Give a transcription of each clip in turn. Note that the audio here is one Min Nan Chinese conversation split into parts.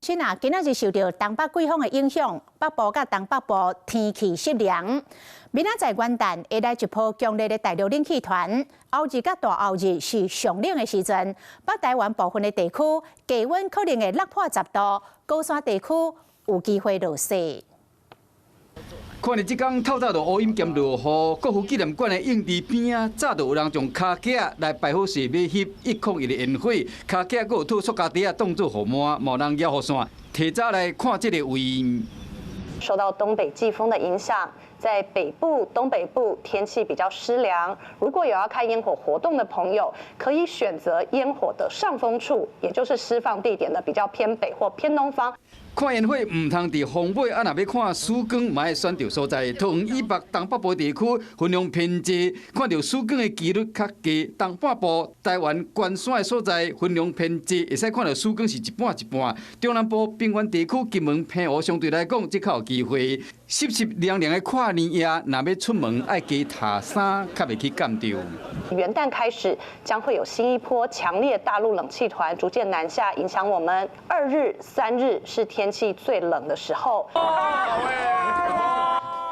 是啊，今仔日受著東北季風的影響，北部佮東北部天氣濕涼。明仔載元旦會來一波強烈的大陸冷氣團，後日佮大後日是上冷的時陣，北台灣部分的地區低溫可能會落破10度，高山地區有機會落雪。看著這工透早就烏陰兼落雨，國父紀念館的泳池邊仔，早就有人將跤架來擺好勢，欲翕101的煙火。跤架閣有套塑膠袋仔當做雨幔，嘛有人搖雨傘，提早來看這个位。受到東北季風的影響，在北部、東北部天氣比較濕涼。如果有要看煙火活動的朋友，可以選擇煙火的上風處，也就是施放地點的比較偏北或偏東方。看煙火毋通佇風尾，啊，若欲看曙光，嘛愛選著所在。桃園以北、東北部地區雲量偏濟，看著曙光的機率較低。東半部台灣關山的所在雲量偏濟，會使看著曙光是一半一半。中南部平原地區金門澎湖相對來講，則較有機會。濕濕涼涼的跨年夜，若欲出門愛加疊衫，較袂去感著。元旦開始將會有新一波強烈大陸冷氣團逐漸南下，影響我們。2日、3日是天氣最冷的時候。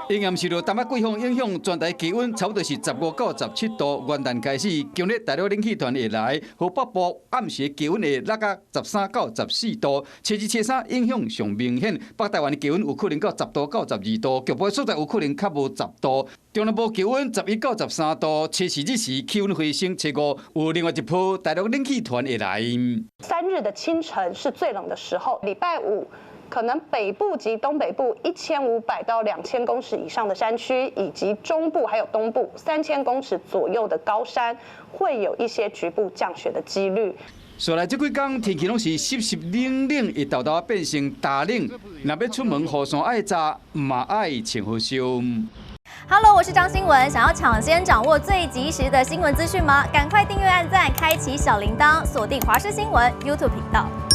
仍然受著東北季風影響，全台氣溫差不多是15到17度。元旦開始，強烈大陸冷氣團會來，予北部暗時氣溫會落到13到14度。初二、初三影響上明顯，北台灣的氣溫有可能到10度到12度，局部所在有可能較無十度。中南部氣溫11到13度。初四日時氣溫回升，初五有另外一波大陸冷氣團會來。 3日的清晨是最冷的時候，禮拜五，可能北部及東北部1500到2000公尺以上的山區，以及中部還有東部3000公尺左右的高山，會有一些局部降雪的幾率。所來這幾工天氣攏是濕濕冷冷，會沓沓變成焦冷。若欲出門，雨傘愛紮，嘛愛穿好衫。 Hello，我是張新聞，想要搶先掌握最及時的新聞資訊嗎？趕快訂閱、按讚、開啟小鈴鐺，鎖定華視新聞 YouTube 頻道。